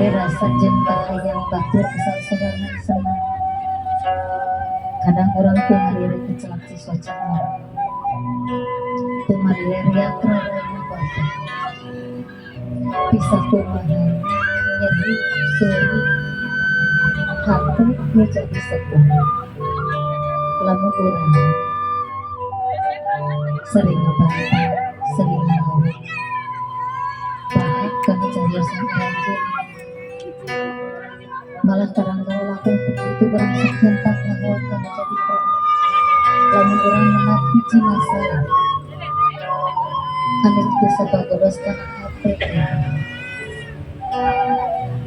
Dibere rasa jeung kahayang batur asal sorangan senang. Kadang urang teu ngalirik kecelak cisocok urang. Teu malile riak raraina batur. Pisah kumaha nyeri seuri hate nu jadi sepuh. Lamun urang sering ngabantah, sering ngalawan, paeh kana cariosan aranjeun. Malah tarangga langkung ti kitu, urang sok hentak ngahuap kana jadi korban. Lamun urang menang hiji masalah anu teu sapagodos kana hate,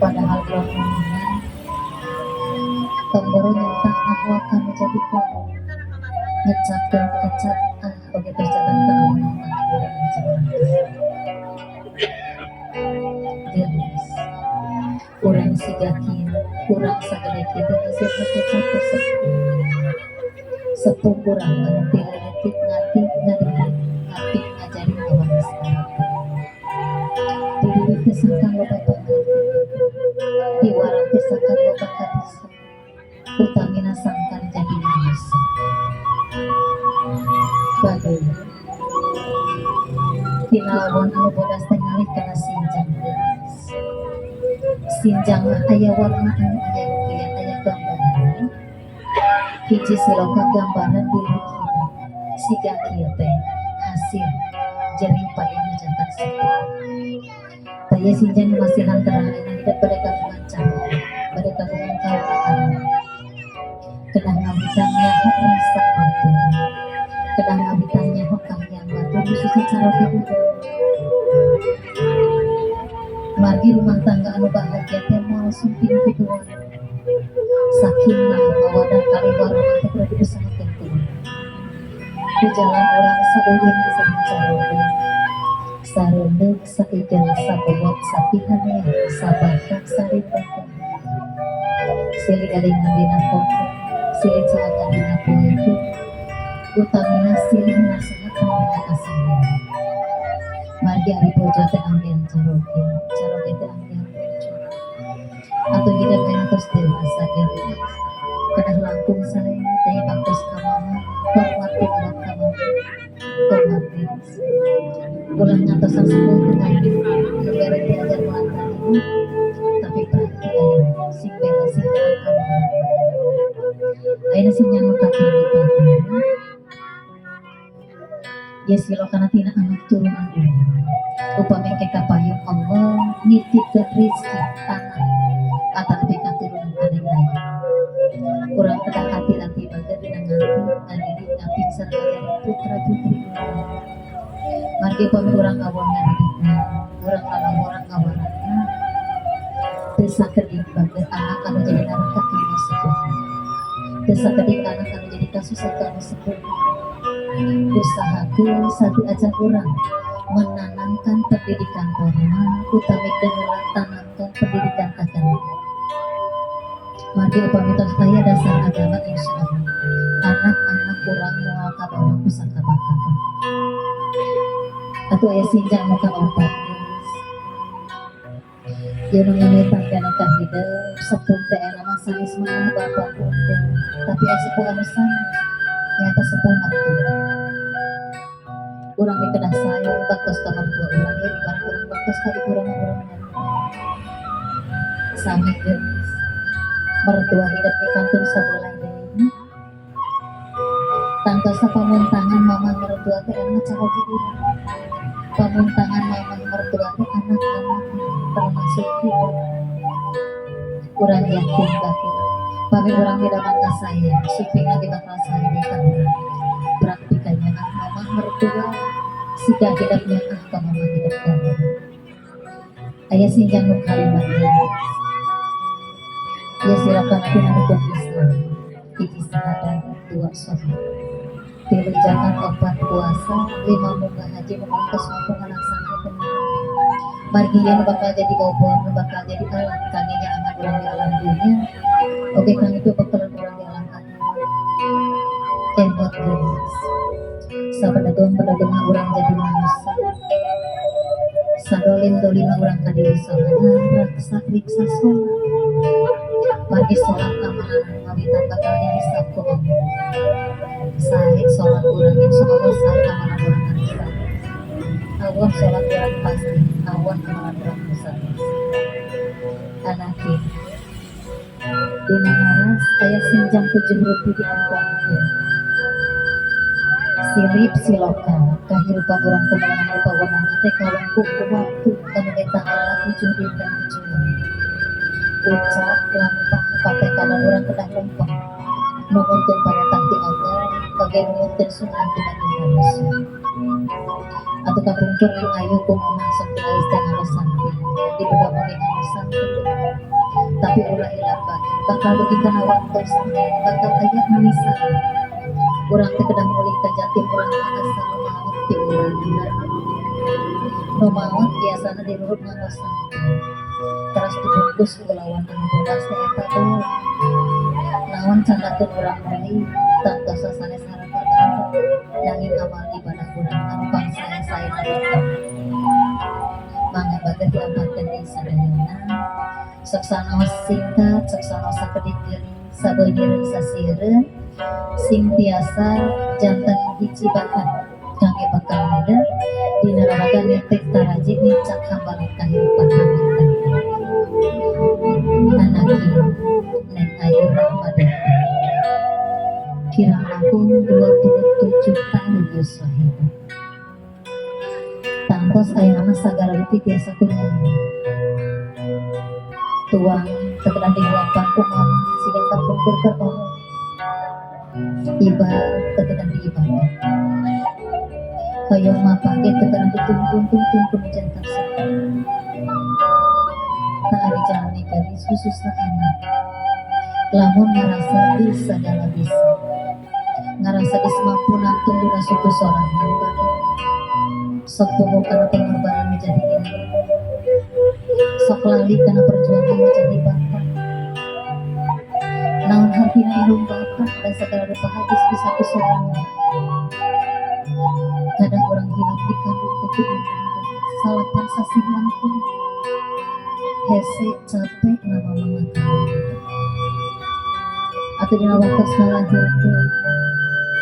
padahal urang uninga, tong boro nyentak ngahuap kana jadi korban. Ngecapkeun kecap ah oge tos janten kaawanan kangge urang jeung. Geulis urang siga kieu, urang sagede kieu hasil kecap ku sepuh. Sepuh urang anu ti leutik ngati ngadidik, ngapik ngajari, ngawaris karakter. Dididik teh sangkan loba pangarti, piwarang teh sangkan loba kabisa, utamina sangkan jadi manusia. Baduy tina lawon anu bodas teh ngalih kana sinjang, geulis. Sinjang mah aya warna anu aya ukiran, aya gambaran. Hiji siloka gambaran diri hidup siga kieu teh hasil jerih payah nu janten sepuh. Tah, ieu sinjang nu masihan terang ayeuna hidup bade kagungan caroge, bade kagungan kawenangan. Kedah ngawitan nyaho rasa batur, kedah ngawitan nyaho kahayang batur, khususna caroge urang. Margi rumah tangga anu bahagia teh moal sumping ku tuan. Sakinah mawadah kalih warahmah teh kudu diusahakeun ku urang. Ku jalan urang saduyuna sering caroge, sareundeuk, saigel, sabobot, sapihanea, sabakak, sarimbakan, silih galingan dina koko, silih caakan dina poe, utamina silih nasehatan dina kasaean. Margi ari bojo teh anggean caroge, caroge teh anggean bojo. Atuh hidup ayeuna tos dewasa, geulis, kedah langkung sae deui baktos ka mama, hormat piwarang ka mama. Hormat, geulis, ulah ngantosan sepuh teh aya nu bere diajar melantar ibu, tapi praktik ayeuna sing bela, sing nyaah ka mama. Ayeuna sinjang nu katilu, batur. Ieu silokana tina anak turunan urang. Upami engke kapayun Allah nitipkeun rizki tanah atanapi katurunan ka Neng Ayu, urang kedah hati-hati bager dina nganti, ngadidik, ngapik sareng ngajarin putra putri urang. Margi upami urang awon ngadidikna, urang lalawora ngawarangna, teu sakedik bager anak anu jadi naraka ka sepuh, teu sakedik anak anu jadi kasusah ka anu sepuh. Usahakeun satu acan urang menanamkan pendidikan formal, utami tanamkan pendidikan agama. Margi upami tos aya dasar agama, insyaallah anak-anak urang moal kabawa ku sakabakaba. Atuh aya sinjang nu kaopat, geus. Ieu nu ngawitan kana kahidep sepuh teh era mah sanes mah bapak unggul, tapi aya sepuh anu sanes, nyaeta sepuh mertua. Urang ge kedah sae baktos ka mertua urang ieu, ibarat urang baktos ka ibu urang, urang sami, geulis. Mertua hidup di kantun sabelah deui. Tangtosa pamuntangan mamah mertua teh emang caroge urang. Pamuntangan mamah mertua teh anak-anak termasuk hidup. Urang yakin batur pami urang beda mangka saya suping lagi bakal saya di ka urang. Praktikannya ah mamah mertua siga hidupnya ah ka mamah hidup ka. Aya sinjang nu kalima, geulis. Ieu silakan tina rukun Islam: hiji sahadat, dua sholat, tilu zakat, opat puasa, lima munggah haji. Nu tos mampu ngalaksanakeun. Margi ieu nu bakal jadi obor, nu bakal jadi alat kangge nyaangan urang di alam dunya oge kangge pebekalan urang di alam akhirat. Emot, geulis, sabedegong bedegongna urang jadi manusia, sadolim dolim. Hartina urang ka diri sorangan raksa riksa sholat. Margi sholat amalan ngawitan bakal dihisab ku Allah. Sae sholat urang, insyaallah sae amalan urang ngahisab. Allah sholat urang pasti, Allah amalan urang bisa. Anaki dina ngaras aya senjang tujuh rupi diampongkeun. Silip siloka kahirupan urang teh meunang rupa weunang teh kawangku ku waktu kanu tanggalna 7 dinten 7 wengi. Ucap lampah patekanan urang kedah lempeng nungunkeun parentah ti Allah kage nungunkeun sunnah ti baginda Rasul. Atuh kapungkur Neng Ayu ku mamah sok diais teh nganggo samping, dibedong oge nganggo samping. Tapi ulah hilap bae, bakal dugi kana waktosna, bakal aya nu misahan. Urang teh kedah mulih ka jatim urang ka asal maot ti urang. Nu maot biasana diruhut nganggo samping. Teras dibungkus ku lawan anu bodas teh eta bola. Naon candakeun urang mulih tangtosa sanes harta banda nanging amal ibadah urang anu pangsae-saena bakal. Mangga bager diampatkeun deui sadayana. Sok sanaos singkat, sok sanaos sakedik geuning, sabeunyireun sasiereun, sing tiasa janten hiji bahan kangge bekal muda dina raraga netek taraji nincak hambalan kahirupan rumah tangga. Anaki Neng Ayu Rahmadati kirang langkung 27 tahun yuswa hidup. Tangtos ayeuna mah sagala rupi tiasa ku nyalira. Tuang teu kedah dihuapan ku mama siga kapungkur keur orok. Iba teu kedah diibadah. Hoyong mapah ge teu kedah dituntun-tuntun ku nu jantan sepuh. Tah ari jalmi gadis khususna anak lamun ngarasa geus sagala bisa, ngarasa geus mampu nangtung dina suku sorangan bae, sok poho kana pengorbanan nu jadi indung, sok lali kana perjuangan nu jadi bapa. Naon hartina indung bapa dan sagala rupa habis bisa ku sorangan. Kadang urang hilap dikandung teh ku indung 9 sasih langkung. Hese capek na mama ngakandung. Atuh dina waktos ngalahirkeun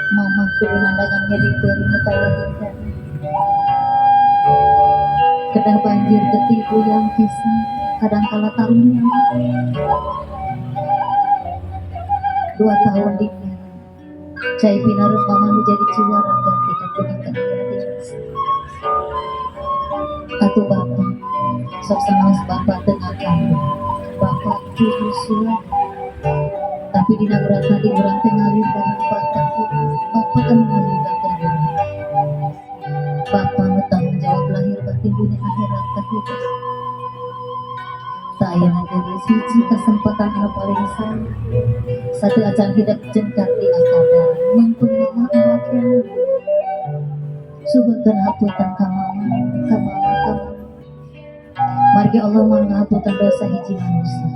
mamah kudu nandangan nyeri peurih nu talahirkan. Kedah banjir getih puyang pisan, kadang kala tarunya. 2 tahun di cai pinareum mama nu jadi jiwa raga tidak dugi ka ayeuna dirasa. Atuh bapa sok sanaos bapa teu ngakandung, bapa yuswa. Tapi dina urat nadi urang teh ngalir darah bapa, bapa anu ngalihkeun urang. Bapa nu tanggung jawab lahir batin dunia akhirat ka hidup. Tah ayeuna geulis hiji kasempatan anu paling sae. Sateu acan hidep jengkar di akada, mangpun mama awak keneh. Suhunkeun hapunten ka mama, ka mama, ka mama. Margi Allah mah ngahapunten dosa hiji manusia.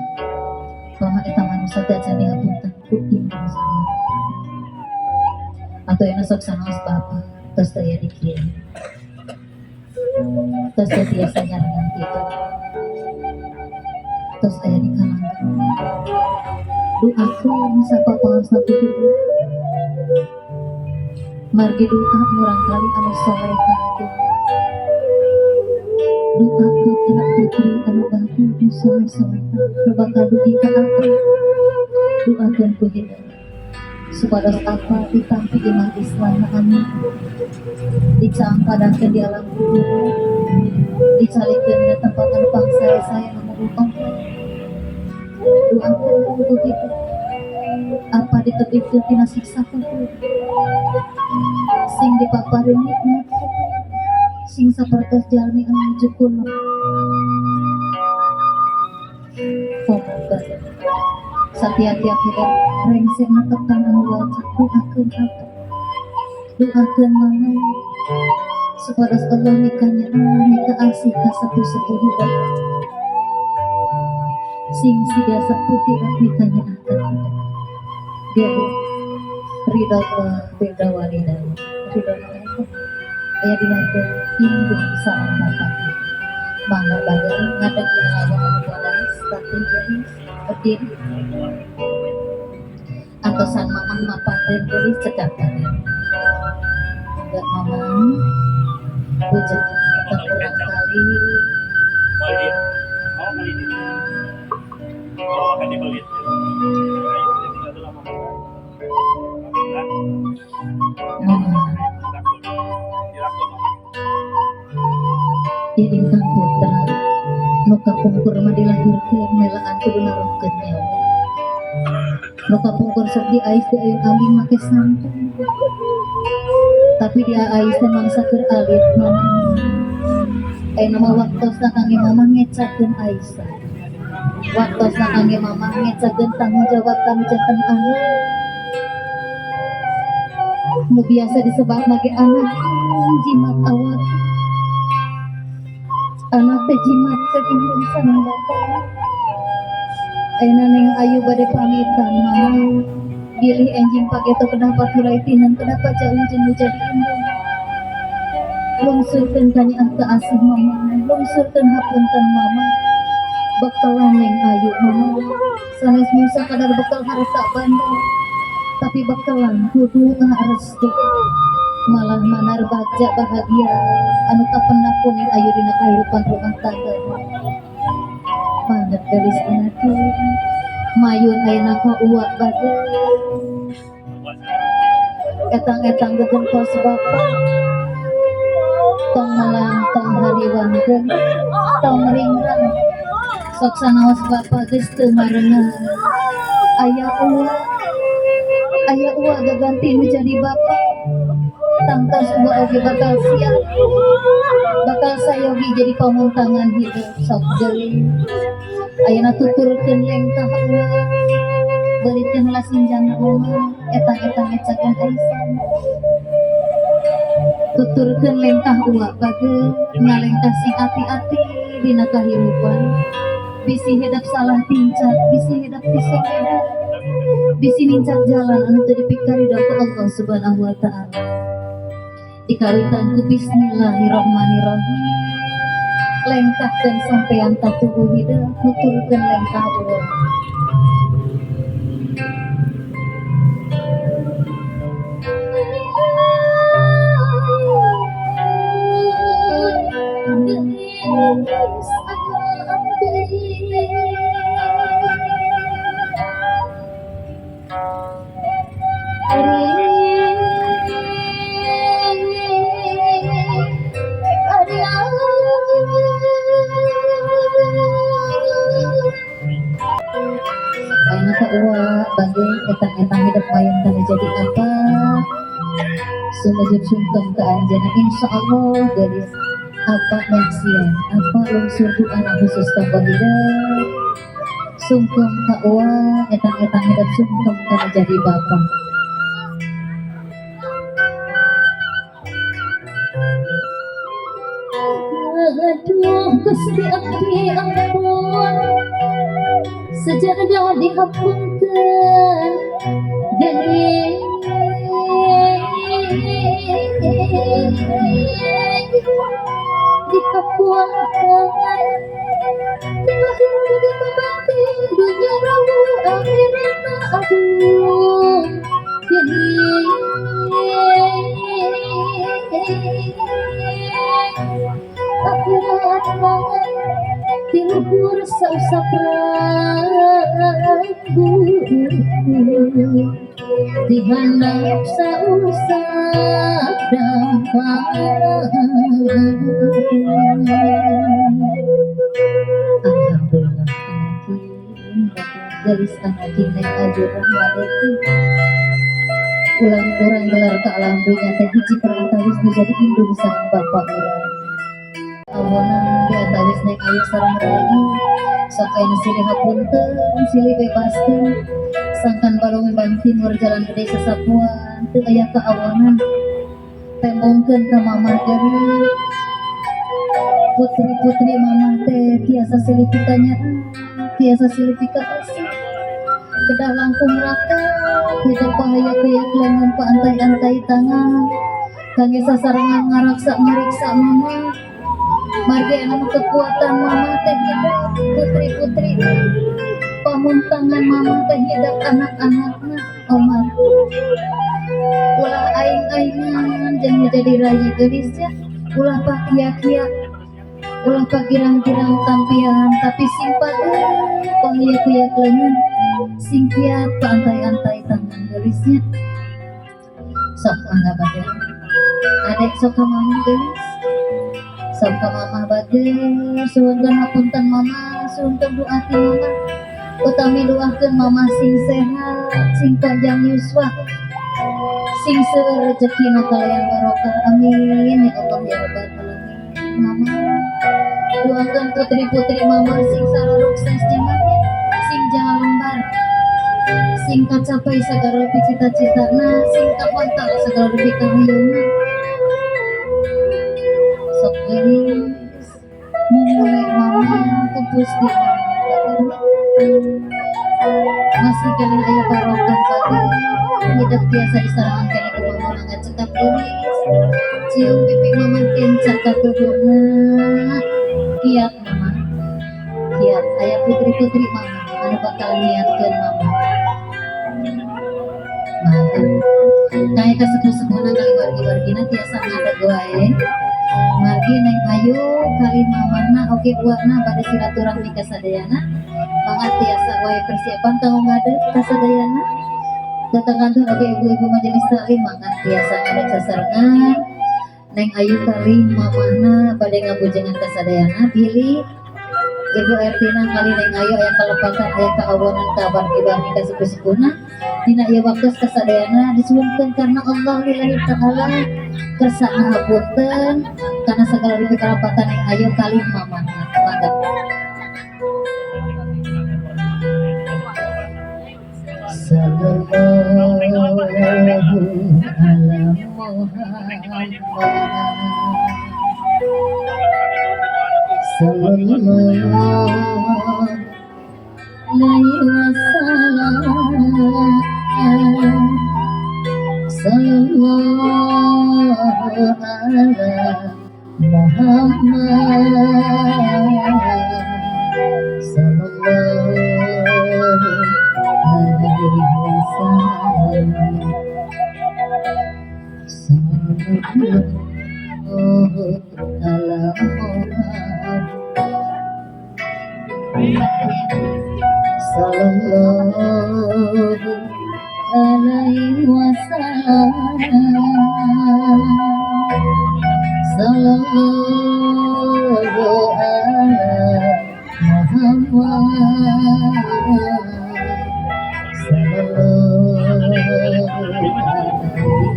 Pama eta manusia teh acan dihapunten ku indung sadaya. Atuh ayeuna sok sanaos bapa tos teu aya di kieu. Tos teu tiasa nyarengan kitu. Tos aya di kalangga. Doakeun sapapaosna ku hidup. Margi doa murang kali anu soleh geus. Doa putra putri anu bagus nu soleh solehah nu bakal dugi ka apa. Doakeun ku hidup supados apa ditampi iman Islam amin. Dicaangpadangkeun di alam kubur, dicalikeun dina tempat anu pangsae-sae nu Allah. Doakeun ku hidup apa ditebihkeun tina siksa kubur, sing dipaparin nikmat kubur, sing sapertos jalmi anu nuju kulon. Komo satiap-tiap hidup rengse netepan anu wajib. Doakeun apa, doakeun mama supados Allah mikanya mika asih ka sepuh-sepuh hidup, sing siga sepuh hidup mikanya akan hidup. Geus ridho Allah, ridho walidain, ridho Allah aya dina ridho indung sareng bapak. Mangga bager ngadeg dina lawang anu bodas, tapi geulis berdiri. Antosan mamah mapateun geulis cekap bager. Mangga mamah bujang datang urang kali. Mau dia, mau kali ini. Oh, akan dibeli. Ayo, tinggal dulu mama. Mama. Takut. Dilakon mama. Ya ingkang putra nu kapungkur mah dilahirkeun melaan kudu naruhkeun nyawa. Nu kapungkur sok diais diayun ambing make santan. Tapi dia ais teh mangsa keur alit mama. Ayeuna mah waktosna kangge mama ngecakeun Aisyah. Waktosna kangge mama ngecakeun tanggung jawab kanu janten anak. Nu biasa disebat ge anak jimat awak. Anak teh jimat ke indung sareng bapak. Ayeuna Neng Ayu bade pamitan mama. Bilih enjing pageto kedah paturai tinan kedah pajauh jeung nu jadi indung. Lungsurkeun kanyaah ka asih mama, lungsurkeun hapunten mama. Bekalan Neng Ayu mama. Sanes mung sakadar bekal harta banda, tapi bekalan kudu restu. Malah manar bagja bahagia anu kapendak ku Neng Ayu dina kahirupan rumah tangga. Banget geulis anakku. Mayun ayeuna ka uwa bager. Etang-etang gegentos bapak. Tong melang tong hariwang geulis, tong ringrang. Sok sanaos bapak geus teu marengan. Aya uwa, aya uwa gaganti nu jadi bapak. Tangtos uwa oge bakal siap. Bakal sayogi jadi pamuntangan hidup sok geulis. Ayeuna tuturkeun lengkah uwa. Beulikeun heula sinjang mama, etang-etang ngecakeun Aisyah. Tuturkeun lengkah uwa bager ngalengkah sing ati-ati dina kahirupan. Bisi hidep salah tincak, bisi hidep disoleda, bisi nincak jalan anu teu dipikarido ku Allah Subhanahu wa taala. Dikawitan ku bismillahirrahmanirrahim. Lengkahkeun sampean tatuhu hidep, nuturkeun lengkah uwa. Geulis Ayeuna ka uwa bager etang-etang hidup mayun kana jadi apa. Sumujud sungkem ka anjeunna insyaallah geulis apa nyaksian apa lungsur doana khusus kanggo hidup. Sungkem ka uwa etang-etang hidup sungkem kana jadi bapa. Aduh Gusti abdi ampun sejadah dihapunten geuning dikapuangkeun tilahir dugi ka batin dunya rawuh akhiratna agung geuning akhiratna ti luhur sausap ragu ti handap sausap dampang. Alhamdulillah anakin geulis anakin Neng Ayu Rahmadeti ulang urang gelar ka alam dunya teh hiji perantawis nu jadi indung sareng bapa urang. Awonan di antawis Neng Ayu sareng Rai sok aya nu silih hapunten silih bebaskeun sangkan Balongbang Timur jalan gede sasapuan teu aya kaawonan tembongkeun ka mamah geulis putri-putri mamah teh tiasa silih pikanyaah tiasa silih pikaasih kedah langkung raka hidup bahaya keyak lengan paantai-antai tangan kangge sasarengan ngaraksa ngariksa mamah Margi anu kekuatan mama teh hidup putri-putri, pamuntangan mama teh hidup anak-anakna. Omar, ulah aing-aingan jeung jadi rayi geulis ya, ulah pakia-kia, ulah pagirang-girang tampian, tapi sing pager pahiyak-hiyak leungeun, sing kiat paantai-antai tangan geulisnya. Sok mangga bager, adek, sok ka mama geulis, sok ka mama bager. Suhunkeun hapunten mama, suhunkeun doa ti mama, utami doakeun mama sing sehat, sing panjang yuswa, sing seueur rezekina kalayan barokah. Amin ya Allah ya rabbal alamin. Mama doakan putri-putri mama sing sarukses jamannya, sing jalan lembar, sing kacapai sagala rupi cita-citana, sing kakontal sagala rupi kahuyungna. Sok geulis, mumule mama kumpus di mama masih kalian aya barokah. Bager, hidup biasa disarangan kene ku mama. Mangga cekap geulis, cium pipi mama, kenca katuhuna. Kiat mama, kiat, aya putri-putri mama anu bakal ngiatkeun mama. Mantap. Kaya kasepuh-sepuhna kali wargi-wargina tiasa ngadeg wae. Margi Neng Ayu kali mamana oge buahna pada silaturahmi kasadayana. Mangga tiasa wae persiapan kanggo ngadeg kasadayana. Datang kantor oge ibu-ibu majelis taklim mangga tiasa ngadeg sasarengan. Neng Ayu kali mamana bade ngabujengan kasadayana, bilih Ibu Ertina kali Neng Ayu aya kalepatan, aya kaawonan ka wargi-wargi kasepuh-sepuhna dina ieu waktu kasadayana, disuhunkeun karena Allah lillahi ta'ala, kersana hapunten karena segala rupi kalepatan Neng Ayu kali mamana. Mangga. Sallallahu ala Muhammad, sallallahu alaihi wasallam, sallallahu ala Muhammad, sallallahu alaihi wasallam, sallallahu ala Muhammad, sallallahu alaihi wasallam, sallallahu ala Muhammad, sallallahu alaihi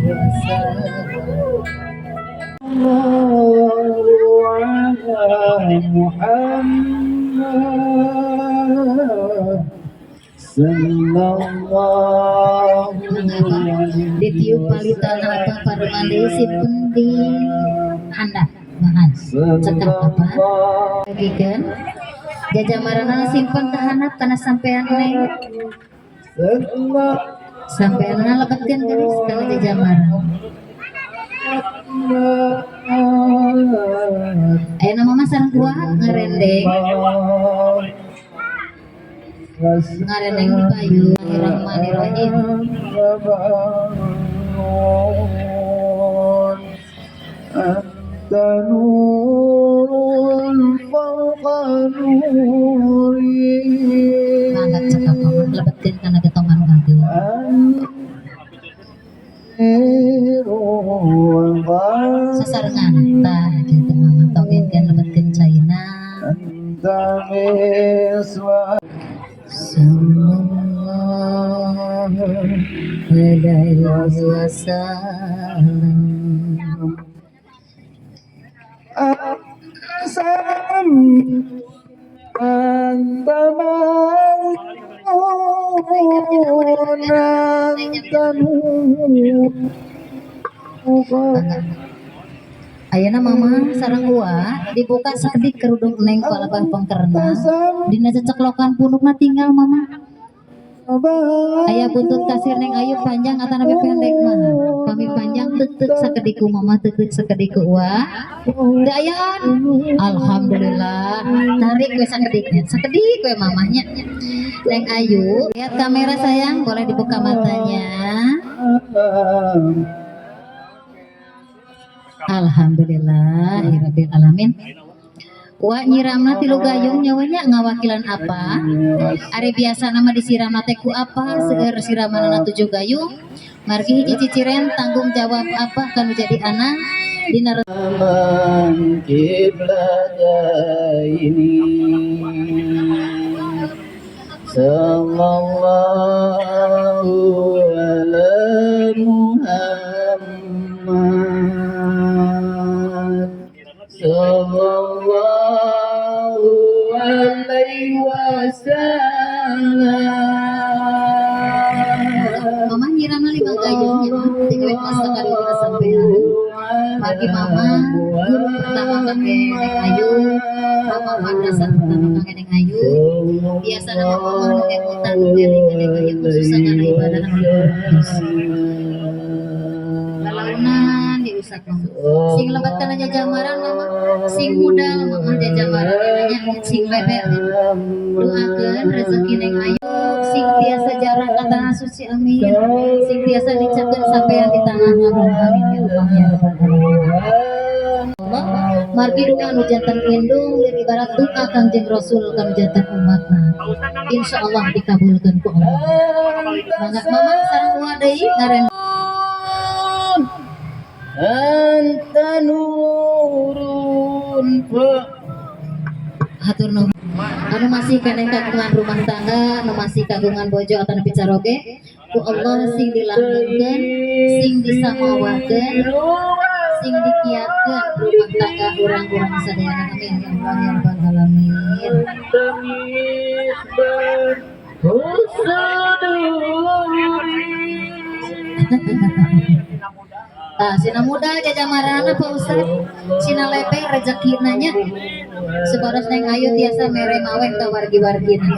wasallam. على محمد صلى الله عليه Ditiup palitana apa pareman deui, simpen di handap bahan cekap apa bagikeun jajamarana, simpen ka handap kana sampean. Neng, sampeanna lebetkeun geulis kana jajamara. Ayeuna mama sareng kuah ngarendeng, ngarendeng di payun. Bismillahirrahmanirrahim. أنت نور فوق نوري. Mangga cekap mama, lebetkeun kana getongan bageun. Sasarengan tah kitu mama togenkeun, lebetkeun caina. أنت مصباح. Sallallahu alaihi wasallam. أسلم أنت ملعون أنت نور. Mangga. Ayeuna mama sareng uwa dibuka sakedik kerudung Neng ku alabah pengkerna. Dina ceceklokan punukna tinggal mama. Aya buntut kasir Neng Ayu panjang atau nabi pendek mah? Pami panjang tek sakedik ku mama, tek sakedik ku uwa. Teu ayaan. Alhamdulillah. Tarik we sakedik, sakedik we mamahnya. Neng Ayu, lihat kamera sayang, boleh dibuka matanya. Alhamdulillah, rabbil alamin. Wa nyiramna tilu gayung nyawanya ngawakilan apa? Ari biasa nama disiram teh ku apa? Seueur siramanana 7 gayung. Margi hiji ciciren tanggung jawab apa kanu jadi anak dina Kiblataini sallallahu ala Muhammad sallallahu alaihi wasallam. Mama nyiramna 5 gayung nya mah tinggal masak kali kita sampean. Pagi mama guru pertama kangge Neng Ayu, mama madrasah pertama kangge Neng Ayu. Biasa nama mama nu emutan nu eling Neng Ayu khususnya kana ibadah nu terus. Lalaunan diusap mama. Sing lebat kana jajamaran mama, sing mudal mama jajamaran nya sing leber. Doakeun rezeki Neng Ayu sing tiasa jarah ka tanah suci, amin. Sing tiasa dicakeun sampean di tanah haram, amin ya Allah ya rabbal alamin. Allah margi doa nu janten indung dan ibarat doa Kangjeng Rasul kanu janten umatna. Insyaallah dikabulkeun ku Allah. Mangga mama sareng uwa deui ngaren. Anta nurun Hatur nuhun. Anu masih keneh kagungan rumah tangga, anu masih kagungan bojo atau nepi caroge, ku Allah sing dilanggengkeun, sing disamawakeun, sing dikiatkeun rumah tangga urang-urang sadayana, amin ya Allah ya rabbal alamin. Tah sina muda jajamarana Pak Ustad, sina lepe rezekina nya. Supados Neng Ayu tiasa mere maweh ka wargi-wargina.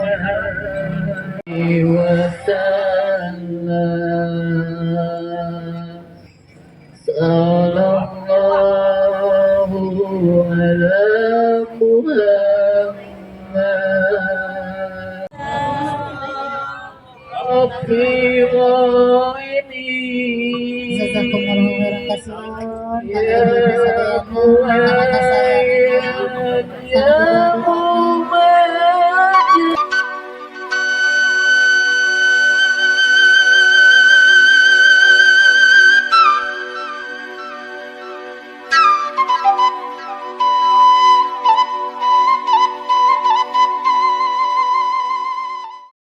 Sallallahu ala Muhammad. Rabbi ghaini. Jazakumullahu khairan kasiran. Kang ibu sadayana, kana kasayana, kana